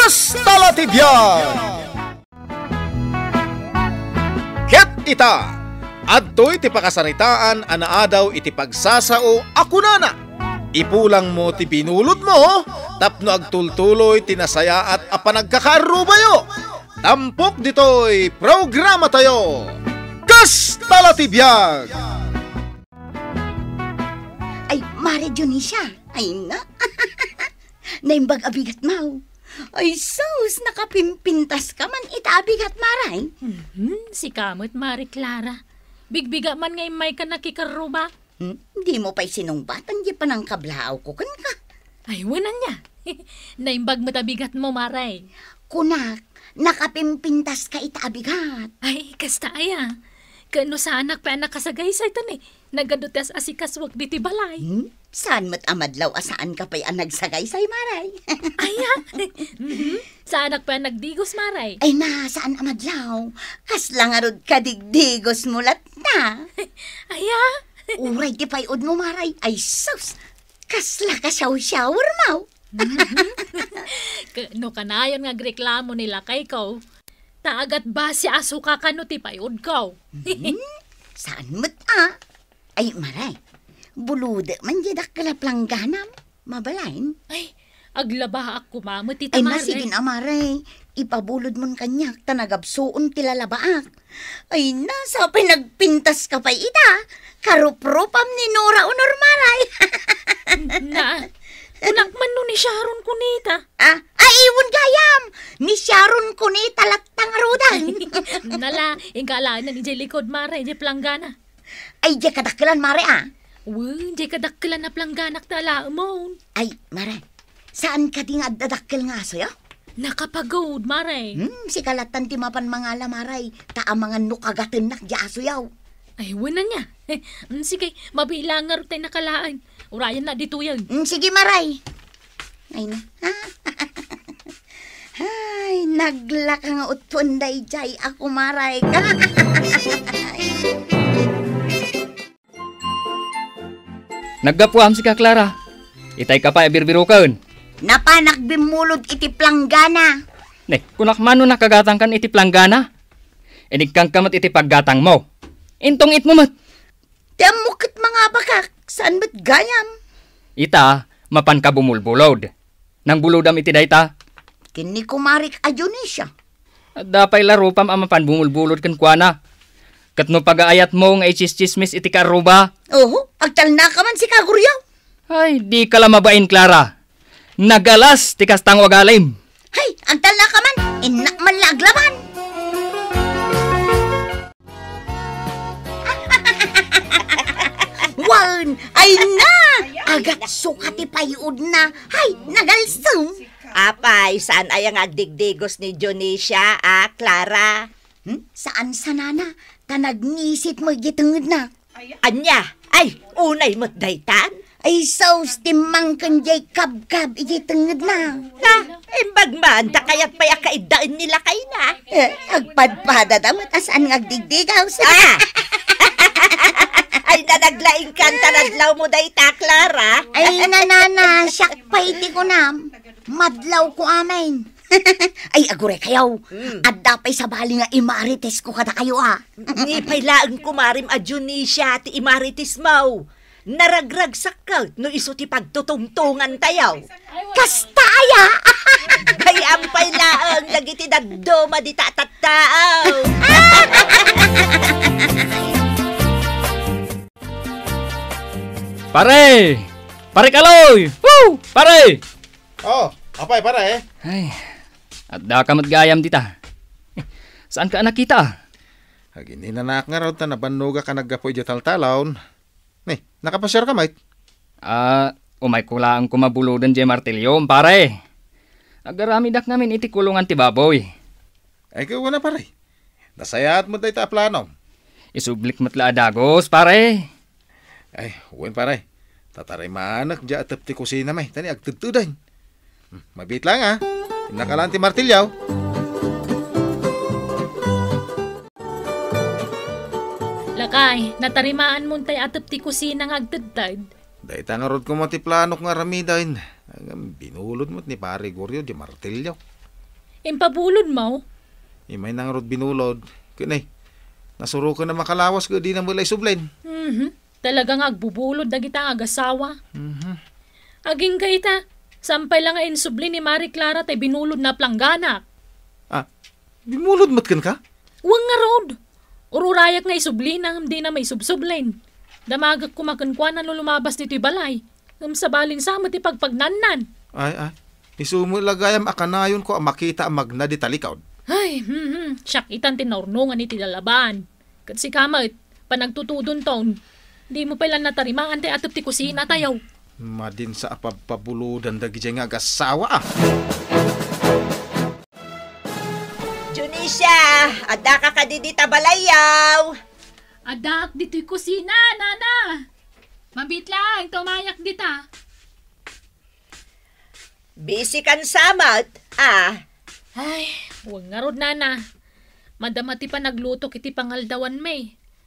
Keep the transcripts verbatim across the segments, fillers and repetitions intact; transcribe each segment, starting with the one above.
Kasta la ti biag! Ket ita, adtoy ti pakasaritaan a naadaw iti pagsasao a kunana, "Ipulangmo ti binulodmo tapno agtultuloy ti nasayaat a panagkakaarrubayo." Tampok ditoy programatayo, Kasta la ti biag! Ay, Mare Dionisia. Ay, na. Naimbag a bigatmo. Ay, sus, nakapimpintas ka man ita a bigat, Mare. Mhm, sika met, Mare Clara. Bigbigat man nga immayka nakikarruba. Hmm, dimo pay sinungbatan di panangkablaawko kenka. Ay, wen ania. Naimbag met a bigatmo, Mare. Kunak, nakapimpintas ka ita a bigat. Ay, kasta aya. Ket no saanak pay a nakasagaysay, ta ni, nagadu ti as-asikasuak ditoy balay. Hmm? Saan met a madlaw a saan ka pay a nagsagaysay, Mare? Aya? Mhm. Saanak pay a nagdigos, Mare. Ay na, saan a madlaw? Kasla ngarud kadigdigosmo latta. Aya? Uray ti pay-odmo, Mare. Ay sus! Kasla ka shower-showermo. Ket no kanayon nga agreklamo ni lakayko, ta agatbasi a suka kano ti pay-odko. Hmm? Saan met a? Ay, Mare, bulodek man diay dakkel a plangganam. Mabalin? Ay, aglabaak koma met ita, Ay, Mare. Sige na, Mare. Ipabulodmon kaniak, ta nagabsuon ti lalabaak. Ay na, sapay nagpintas ka pay ita. Karuprupam ni Nora Honor, Mare. Na, kunak man no ni Sharon Cuneta. Ah, ay, wen gayam. Ni Sharon Cuneta latta ngaruden. Nala, inka alaen idiay likod, Mare, idiay planggana. Ay, diay kadakkelan, Mare, a. Wen, diay kadakkelan a plangganak ta alaemon. Ay, Mare, saan kadi nga adda dakkel nga asoyo? Nakapagawod, Mare. Hmm, sika lattan ti mapan mangala, Mare, ta amangan no kagatennak diay asoyo. Ay, wen ania. Hmm, sige, mabiit laeng ngarud tay nakalaen. Urayennak ditoyen. Hmm, sige, Mare. Ay na. Ay, naglaka nga utpon daydiay a kumarek. Naggapuam sika, Clara. Itay ka pay a birbiroken. Napanak bimmulod iti planggana. Ne, kunak man no nakagatangkan iti planggana. Inigkanka met iti paggatangmo. Intong-itmo met. Ti ammok ket mangabakak, saan met gayam. Ita, mapanka bumulbulod. Nangbulodam iti dayta? Ken ni kumarek a Dionisia. Adda pay la rupam a mapan bumulbulod kenkuana. Ket no pagaayatmo nga itsischismis iti kaarruba? Oho, agtalnaka man sika, Goryo. Ay, dika la mabain, Clara. Nagalas ti kasta nga agalim. Hay, agtalnaka man. Innak man la aglaban. Wen, ay na! Agatsuka ti pay-odna. Hay, nagalsem. Apay, saan aya nga agdigdigos ni Dionisia a Clara? Hmm? Saan sanana? Ta nagnisit met diay tengedna. Ania? Ay, unay met daytan? Ay, sus, timmangken diay kabkab idiay tengedna. Na, imbag man, ta kayat pay a kaiddaen ni lakayna. Eh, agpadpadada met a saan nga agdigdigaw. Ah! Ay, nanaglaingkan ta nadlawmo dayta, Clara. Ay, nanana, siak pay ti kunam. Madlawko amin. Ay, aguraykayo. Mm. Adda pay sabali nga imaritesko kadakayo, a. Ni pay laeng kumarem a Dionisia ti imaritesmo. Naragragsak ket no isu ti pagtutungtongantayo. Kasta aya! Bay-am pay laeng dagiti dadduma dita a tattao. Pare! Pare Kaloy! Woo! Pare! Oh, apay, pare? Ay, addaka met gayam dita. Saanka a nakita? Agininanak ngarud ta nabannogak a naggapu idiay taltalon. Ni, nakapasiarka met? Ah, umayko laeng koma buloden diay martilyo, pare. Agaramidak ngamin iti kulongan ti baboy. Ay, ket wen a, pare. Nasayaat met dayta a plano. Isublik met la a dagus, pare. Ay, wen, pare. Tatarimanek diay atep ti kusinam, ta ni agtedteden. Hmm, mabiit laeng, a. Innaka laeng ti martilyo. Lakay, natarimaanmon tay atep ti kusina nga agtedted. Dayta ngarud koma ti planok nga aramiden. Ngem binulod met ni Pare Goryo diay martilyo. Impabulodmo? Imay na ngarud binulod. Ken ay, nasuroken a makalawas ket dina met la isublen. Mhm. Talaga nga agbubulod dagita nga agasawa. Mhm. Agingga ita, saan pay la nga insubli ni Mari Clara tay binulodna a planggana. Ah, binulod met kenka? Wen ngarud. Ururayak nga isublina ngem dina maisubsublen. Damagek koma kenkuana no lumabas ditoy balay. Ngem sabalin sa met ti pagpagnannan. Ay, ay. Isu met la gayam a kanayonko a makita a magna dita likod. Ay, hmm, hmm. Siak itan ti naurnongan iti lalaban. Ket sika met, panagtutudonton. Dimo pay la natarimaan ti atep ti kusina tayo. Madin sa a pabpabulodan dagidiay nga agasawa, ah. Junisia, addaka kadi dita balayyo? Addaak ditoy kusina, nana. Mabiit laeng, tumayak dita. Busy kan sa met, ah. Ay, wen ngarud, nana. Madama ti panaglutok iti pangaldawanmi.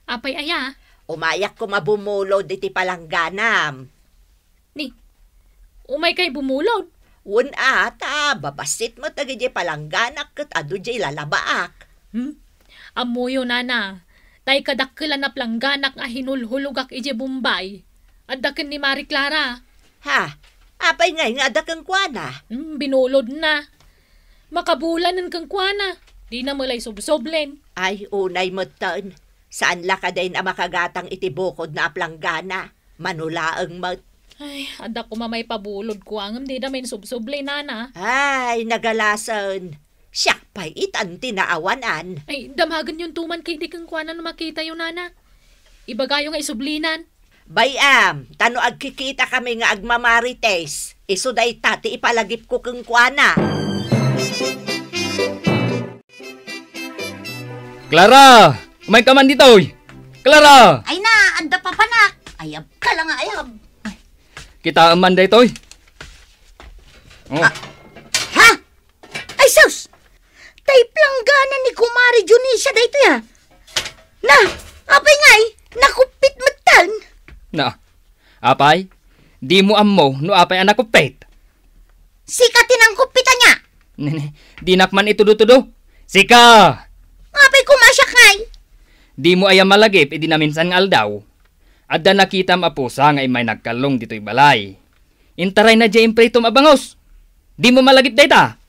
Apay aya? Umayak koma bumulod iti palangganam. Ni, umaykay bumulod? Wen a, ta babassit met dagiti palangganak ket adu diay lalabaak. Hmm? Ammoyo, nana, tay kadakkel a naplangganak a hinulhulogak idiay Bombay. Adda ken ni Mari Clara. Ha? Apay ngay nga adda kenkuana? Hmm, binulodna. Makabulanen kenkuana. Dina met la isubsublen. Ay, unay metten. Saan la kadi a makagatang iti bukodna a planggana? Mano laeng met. Ay, adda koma maipabulod kua, ngem dida maisubsubli, nana. Ay, nagalasen. Siak pay itan ti naawanan. Ay, damagenyon tuman kadi kenkuana no makitayo, nana. Ibagayo nga isublinan. Bay-am, ta no agkikitakami nga agmamarites, isu dayta ti ipalagipko kenkuana. Clara! Umayka man ditoy! Clara! Ay na, adda papanak. Ayab ka lang nga ayab. Kitaem man daytoy. Oh. Ah. Ha? Ay, sus! Tay planggana ni Kumare Dionisia daytoy, ah. Na, apay ngay, nakuppit metten. Na, apay, dimo ammo no apay a nakuppit? Sika ti nangkuppit ania? Nene, dinak man itudo-tudo. Sika! Apay koma siak ngay? Dimo aya malagip idi naminsan nga aldaw? Adda nakitam a pusa nga immay nagkallong ditoy balay. Intarayna diay impritom a bangus. Dimo malagip dayta?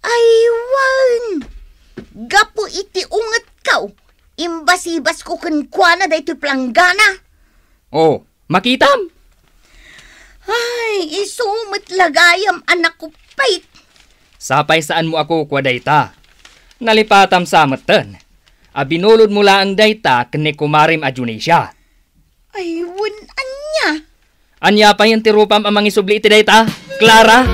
Ay, wen. Gapu iti ungetko, imbasibasko kenkuana daytoy planggana. Oh, makitam? Ay, isu met la gayam a nakuppit. Sapay saanmo a kukua dayta. Nalipatam sa metten a binulodmo laeng dayta ken ni kumarem a Dionisia. Ay, wen, ania? Ania payen ti rupam a mangisubli iti dayta, Clara?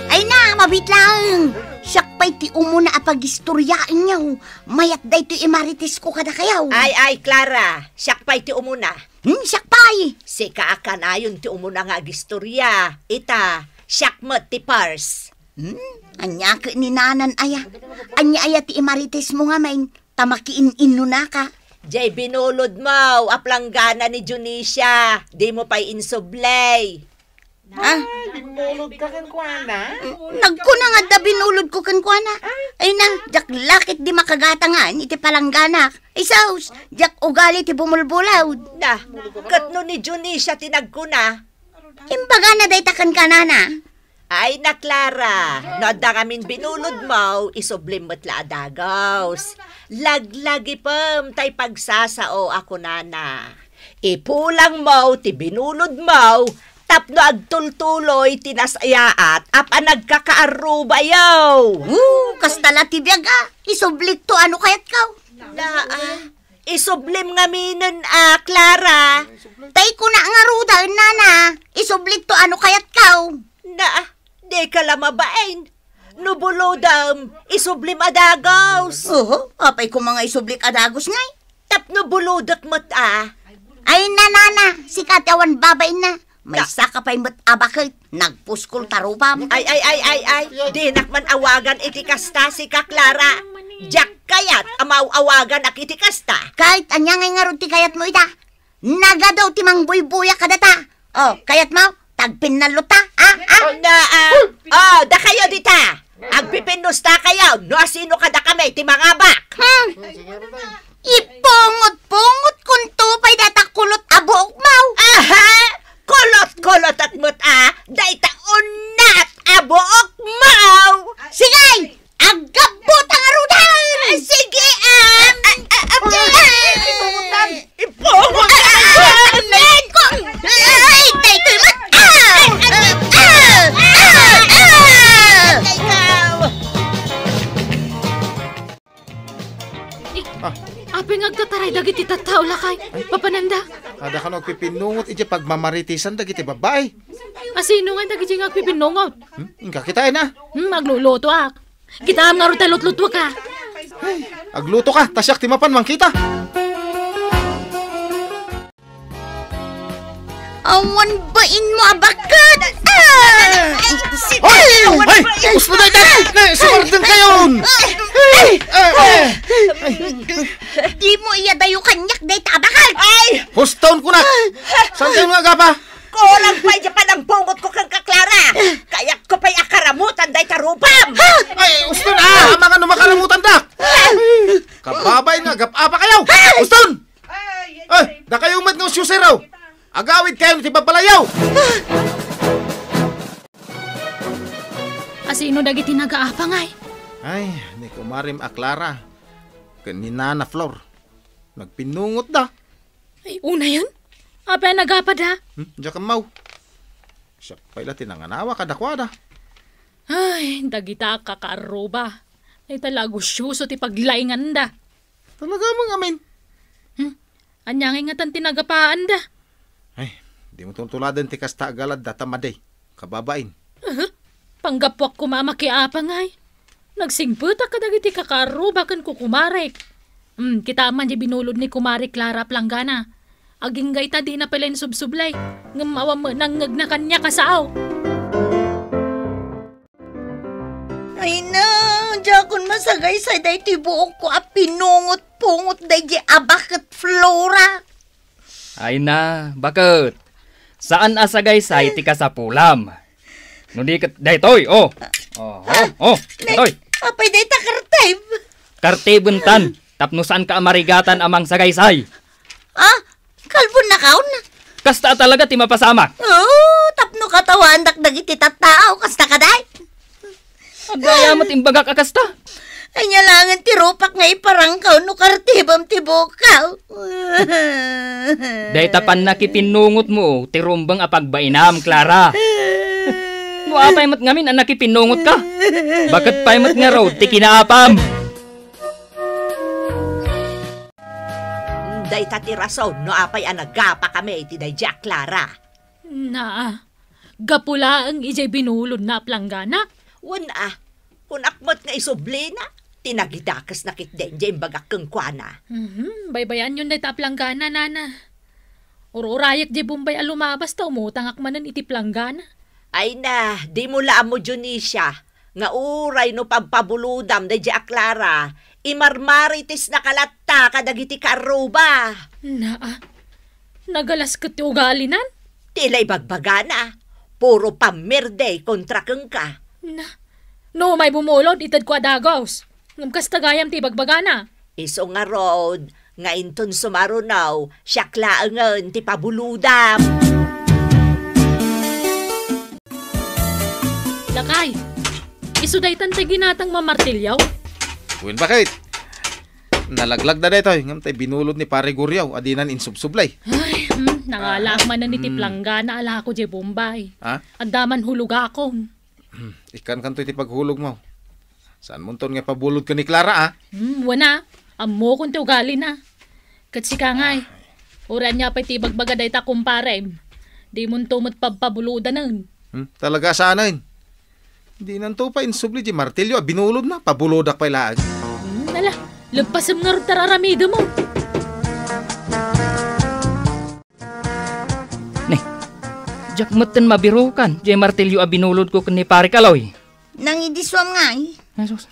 Ay na, mabiit laeng. Siak pay ti umuna a pagistoriaenyo. Mayat daytoy imaritesko kadakayo. Ay, ay, Clara, siak pay ti umuna. Hmm, siak pay. Sika a kanayon ti umuna nga agistoria. Ita, siak met ti pars. Hmm, ania ket ni nanan aya? Ania aya ti imaritesmo ngamin? Ta makiin-innunaka. Jay binulodmo a planggana ni Dionisia, dimo pay insubley. Ah? Ay, binulod ka kenkuana? Nagkuna nga adda binulodko kenkuana. Ay na, diak la ket di makagatangan iti palangganak. Ay sus, diak ugali ti bumulbulod. Na, ket no ni Dionisia ti nagkuna? Imbagana dayta kenkuana. Ay na, Clara, no adda ngamin binulodmo, isublim met la a dagus. Laglagipem tay pagsasao a kunana. Ipulangmo ti binulodmo tapno agtultuloy ti nasayaat a panagkakaarrubayo. Woo, kasta la ti biag a, isublikto a no kayatko. Naa, isublim ngaminen a, Clara. Tay kuna ngaruden, nana, isublikto a no kayatko. Naa, dika la mabain. No bulodem, isublim a dagus. Oho, apay koma nga isublik a dagus ngay? Tapno bulodek met a. Ay, nanana, sika ti awan babainna. Maysaka pay met a baket, nagpuskol ta rupam. Ay, ay, ay, ay, ay. Dinak man awagan iti kasta, sika Clara. Diak kayat a maaw-awaganak iti kasta. Ket ania ngay ngarud ti kayatmo ita? Nagadu ti mangbuybuya kadata. Oh, kayatmo? Tagpinnallo ta, ha? Anda, ah, oh, dakayo dita. Agpipinnusta kayo no asino kadakami ti mangabak. Hmm. Ipungot-pungot kunto pay dayta kulot a buok maw. Aha! Kulot-kulot at mut a, dayta unat a buok maw. Sige! Aggabbutang ngaruden! Ah, sige, ah! Ah, ah, ah, ah, ah, ipungot lang. Ipungot lang. Ah, ah, ah, ah, ay, daytoy met. Ah! Ah! Ah! Ah! Ikaw. Eh, Ah. apay nga agtataray dagiti tattao, lakay? Ay. Papananda? Adda kano agpipinnungot iti pagmamaritisan dagiti babbai. Asino nga dagiti nga agpipinnungot? Hmm? Inka kitaen a. Hmm, aglulutoak. Kitaem ngarud ta lutlutuak a. Ay, agluto ka, ta siak ti mapan mangkita. Awan bain mo a baket! Ah! Ay! Ay! Gusto na ita! Na, sumardeng kayon! Ay! Ay! Di mo iyadayo kaniak dayta a baket! Ay! Hustaon ko na! Saan kayo nga agapa? Kulang pay di panangpungot ko kang ka Clara! Kayat ko pay akaramutan dayta rupam! Ay, husto na! Amangan no makaramutan da! Kababay nga agap-apa kayo! Huston! Ay, dakayo met nga usyusero! Agawid kayo ti babalayo! Asino dagiti nagaapa ngay? Ay, ni kumarim a Clara. Ken ni Nana Flor. Nagpinnungotda. Ay, unayen? Apay a nagapada? Hmm, diak ammaw. Siak pay la ti nanganawa kadakuada. Ay, dagita a kakaarruba. Dayta la agusyoso ti paglainganda. Talaga mo ngamin? Hmm? Ania ngay ngatan ti nagapaanda? Ay, di mo tuntuladen ti kasta a galadda ta madi. Kababain. Aha. Panggapuak koma a makiapa ngay. Nagsingpetak kadagiti kakaarruba ken kukumarek. Hmm, kitaem man di binulod ni Kumare Clara a planggana. Agingga ita dina pay la insubsublay. Ngem awan met nangngegna kaniak a sao. Ay na, diakon masagaysay daytoy buokko a pinungot-pungot daydi a baket, Flora. Ay na, baket. Saan a sagaysay ti kasapulam. No di ket daytoy, oh. Oh, oh, oh, daytoy. Apay dayta kartib? Kartibentan, tapno saanka a marigatan a mangsagaysay. Ah, kalbonnakon? Kasta a talaga ti mapasamak. Oh, tapno katawaandak dagiti tattao, kasta kadi? Adda aya met imbagak a kasta? Ania laengen ti rupak nga iparangkaw no kartibem ti bukaw? Dayta pannakipinnungotmo ti rumbeng a pagbainam, Clara. No apay met ngamin a nakipinnungotka? Baket pay met ngarud ti kinaapam. Dayta ti rason no apay a nagapakami iti daydi a Clara. Naa, gapu laeng idiay binulodna a planggana? Wen a, kunak met nga isublina ti nagidakesna ketdi idiay imbagak kenkuana. Mhm, baybayanyon dayta a planggana, nana. Ur-urayek diay Bombay a lumabas ta umutangak manen iti planggana. Ay na, dimo la ammo, Dionisia, nga uray no pabpabulodam daydi a Clara, imarmaritisnaka latta kadagiti kaarruba. Naa, nagalas ket ti ugalinan? Ti la ibagbagana, puro pammirdi kontra kenka. Na, no umay bumulod, itedko a dagus. Ngem kasta gayam ti ibagbagana. Isu ngarud, nga inton sumaruno, siak laengen ti pabulodam. Lakay, isu daytan ti ginatang mamartilyo? Wen, baket? Nalaglagda daytoy, ngem tay binulod ni Pare Guriaw a dinan insubsublay. Ay, hmm, nangalaak manen iti planggana a lako diay Bombay. Ha? Adda man hulogakon. Ikkankanto iti paghulogmo. Saanmonton nga ipabulod ken ni Clara, a? Hmm, wen a. Ammokon ti ugalina. Ket sika ngay, uray ania pay ti ibagbaga dayta kumparem, dimonto met pabpabulodanen. Hmm, talaga saanen. Dinanto pay insubli diay martilyo a binulodna, pabulodak pay laeng. Hmm, ala, leppasem ngarud ta ar-aramidem. Ne, diak metten mabirukan diay martilyo a binulodko ken ni Pare Kaloy. Nangidisuam ngay? Ay, sus.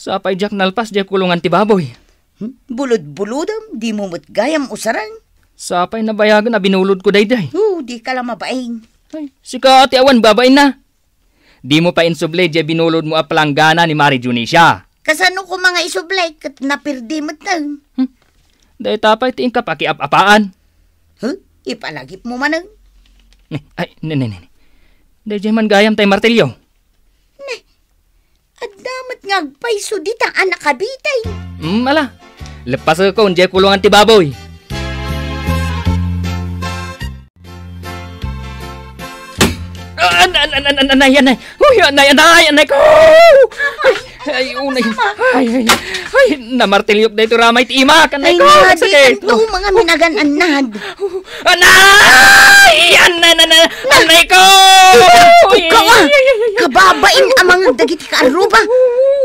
Sapay diak nalpas diay kulongan ti baboy. Hmm? Bulod-bulodem, dimo met gayam usaren. Sapay nabayagen a binulodko daydiay. Oh, dika la mabain. Ay, sika ti awan babainna. Dimo pay insubli diay binulodmo a palanggana ni Mari Dionisia. Kasano koma nga isubli ket napirdi met? Hmm? Dayta pay ti inka pakiap-apaan. Huh? Ipalagipmo manen. Ne, ay, ne, ne, ne. Daydiay man gayam tay martilyo. Ne, adda met nga agpayso dita a nakabitay. Hmm, ala. Leppasekon diay kulongan ti baboy. Ah, an-, an-, an-, an-, anay, anay. Uy, anay, anay, anay ko! Ay, ay, unay. Ay, ay, ay, namartilyok daytoy ramay ti imak, anay ko, nga, sakit. Di kanto, mga minagan-annad. Anay! Anay, anay, anay, anay ko! Ay, ay, ay, ay, ay. Kababain a mangag dagiti kaarruba.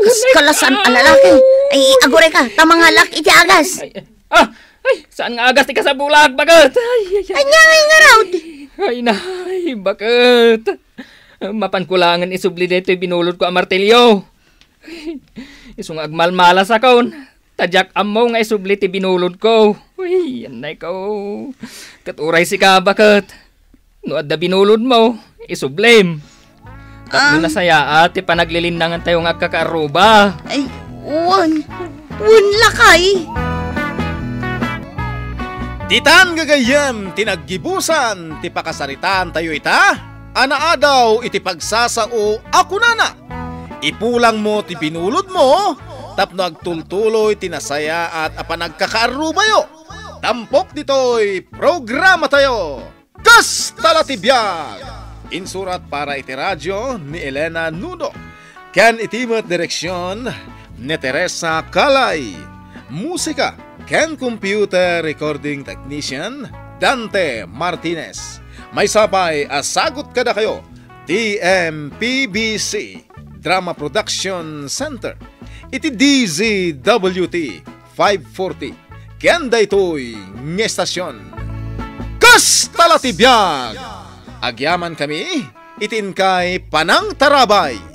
Kas kalasan a lalaki. Ay, aguray ka, ta mangalak iti agas. Ay, ay. Ah! Ay, saan nga agas ti kasabulak, baket? Ay, ay, ay. Ania nga ngarud? Ay, nay, baket? Mapanko laengen isubli daytoy binulodko a martilyo. Isu nga agmalmalasakon, ta diak ammo nga isubli ti binulodko. Uy, annay ko. Ket uray sika, baket. No adda binulodmo, isublim. Tapno nasayaat ti panaglilinnangantayo nga agkakaarruba. Ay, wen. Wen, lakay. Ditan gagayyem ti naggibusan ti pakasaritaantayo ita a naadaw iti pagsasao a kunana, "Ipulangmo ti binulodmo tapno agtultuloy ti nasayaat a panagkakaarrubayo." Tampok ditoy programatayo. Kasta la ti biag! Insurat para iti radio ni Elena Nudo, ken iti met direksion ni Teresa Calay. Musika ken computer recording technician, Dante Martinez. Maysa pay a sagut kadakayo ti M P B C Drama Production Center iti D Z W T five forty, ken daytoy nga estasion. Kasta la ti biag! Agyamankami iti inkay panangtarabay.